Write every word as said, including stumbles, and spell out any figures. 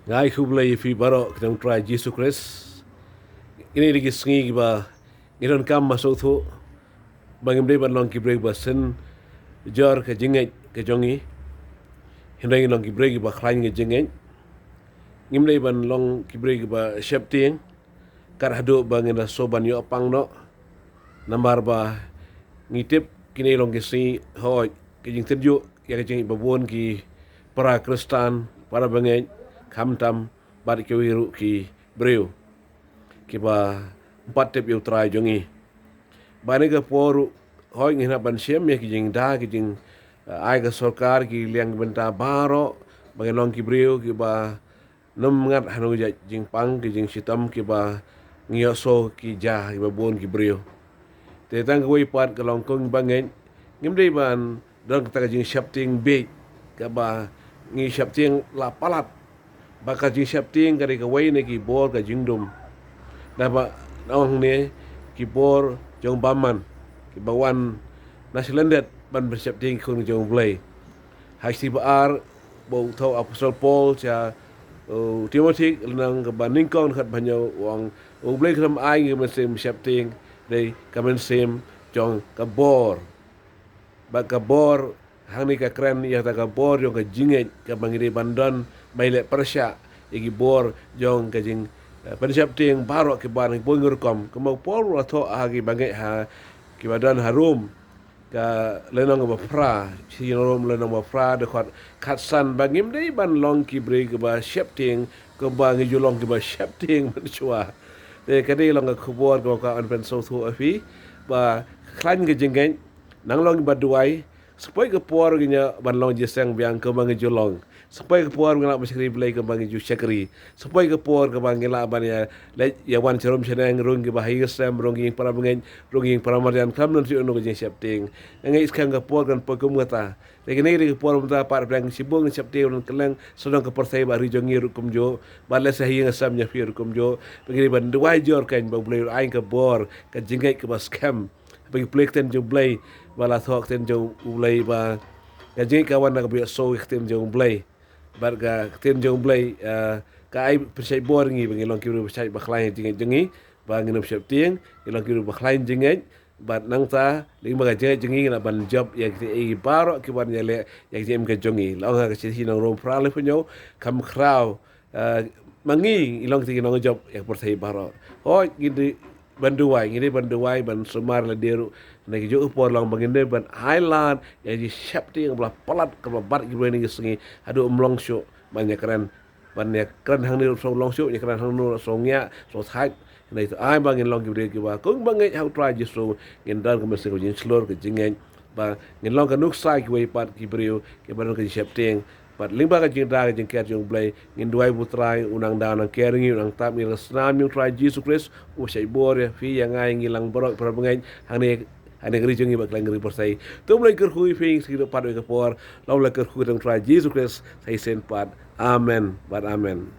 Nga ai khublei ïa phi baroh ki nongtrei Jisu Khrist. Kine dei ki sngi kiba ngi donkam ban sngewthuh ba ngim dei ban long ki briew ba synjor ka jingngeit ka jong ngi. Hynrei ngin long ki briew kiba khlaiñ ka jingngeit. Ngim dei ban long ki briew kiba sheptieng kat haduh ba ngin da shu ban ïoh pang noh. Namar ba ngi tip kine long ki sngi hooid ki jingtynjuh ïa ka jingngeit ba bun ki para Khristan, para bangeit, khamtam bad kiwei ruh ki briew kiba ym pat tip ïa U Trai jong ngi. Ba ha kane ka por ruh hooid ngin hap ban shem ïa ki jingda, ki jing, eh, ai ka sorkar, ki liang bynta baroh ba ngin long ki briew kiba nym ngat ha nongïaid jingpang, ki jingshitom kiba ngi ïohsngew ki jia kiba bun ki briew. Te tang kawei pat ka long kum bangeit, ngim dei ban don kata ka jingsheptieng bieit kaba ngi sheptieng la palat ba ka jingsheptieng ka dei kawei na ki bor ka jingdum. Naba ong hangne ki bor jong bamon kiba wan na shlyndet ban pynsheptieng ki khun jong U Blei. Ha ka shithi ba ar ba u thoh u Apostol Paul sha u Timothi, lynnong kaba nyngkong, dkhot ba hynñiew, u ong, U Blei u khlem ai ïa ngi ka mynsiem sheptieng, hynrei ka mynsiem jong ka bor. Bad ka bor hangne ka kren ïa kata ka bor jong ka jingngeit kaba ngi dei ban don, ban leh pyrshah ïa ki bor jong ka jing, eh, pynsheptieng baroh kiba na ki bun ki rukom. Kumba u Paul u la thoh ha ki bangeit ha, kiba don ha Rom, ka lynnong kaba phra, shithi Rom lynnong ba phra, dkhot khatsan, ba ngim dei ban long ki briew kiba sheptieng kumba ngi ju long kiba sheptieng mynshuwa. Te ka dei long ka khubor kaba nga kwah ban pynsngewthuh ïa phi ba khlaiñ ka jingngeit, nang long kiba duwai, sa poi ka por ngin ïa ban long jingïaseng biang kumba ngi ju long. Sa poi ka por ngin lah ban shakri Blei kumba ngi ju shakri. Sa poi ka por kaba ngin lah ban ïa leit ïa wan sharum shaneng, rung kiba ha ïing ha sem, rung ki ïing para bangeit, rung ki ïing para marjan, khlem don shuh kano ka jingsheptieng. Nga ngeit skhem ka por kan poi kum kata. Te kine ki dei ki por mynta pat, ba shibun ngin sheptieng, ngin kylleng shnong ka pyrthei bad ri jong ngi ruh kumjuh, bad lehse ha ïing ha sem jong phi ruh kumjuh. Ba ngi dei ban duwai jur kein ba U Blei un ai ka bor, ka jingngeit kaba skhem. Ba ngi pule ktien jong U Blei, ba la thoh ktien jong U Blei ba ka jingngeit ka wan na kaba ïohsngew ïa ka ktien jong U Blei. Bad ka ktien jong U Blei, eh, ka ai pyrshah bor ïa ngi ba ngin long ki briew ba shait ba khlaiñ jingngeit jong ngi, ba ngin ym sheptieng, ngin long ki briew ba khlaiñ jingngeit. Bad nangta lyngba ka jingngeit jong ngi ngin lah ban jop ïa kiei baroh kiban ïaleh ïa ka jingim ka jong ngi. La ong ha ka shithi nong Rom phra, laiphew hynñiew, kham khraw, eh, ma ngi ngi long kita ki nongjop ïa ka pyrthei baroh. Hooid, ngi dei ban duwai, ngi dei ban duwai, ban sumar lade ruh na kijuh ki por, long ba ngin dei ban ai lad ïa ka jingsheptieng ba la palat kaba bat ki briew kine ki sngi haduh ym long shuh ban ïakren, ban ïakren hangne ruh shu long shuh, ïakren hangno ruh shu ngiah, shu thait. Hynrei to ai ba ngin long ki briew kiba, kumba ngeit ha U Trai Jisu, ngin don ka mynsiem ka jingshlur ka jingngeit, ba ngin long ka nuksa kiwei pat ki briew kiba don ka jingsheptieng. Bad lyngba ka jingda ka jingker jong U Blei, ngin duwai ba U Trai un nang da, un nang ker ïa ngi, un nang tap ïa ngi, ha ka snam jong U Trai Jisu Khrist, u shait bor ïa phi, ïa nga, ïa ngi lang baroh para bangeit hangne, hangne ka ri jong ngi bad kylleng ka ri pyrthei. To U Blei kyrkhu ïa phi, ngi sngewthuh pat ïa ka por, long U Blei kyrkhu, ha ka kyrteng U Trai Jisu Khrist sa shisien pat. Amen bad amen.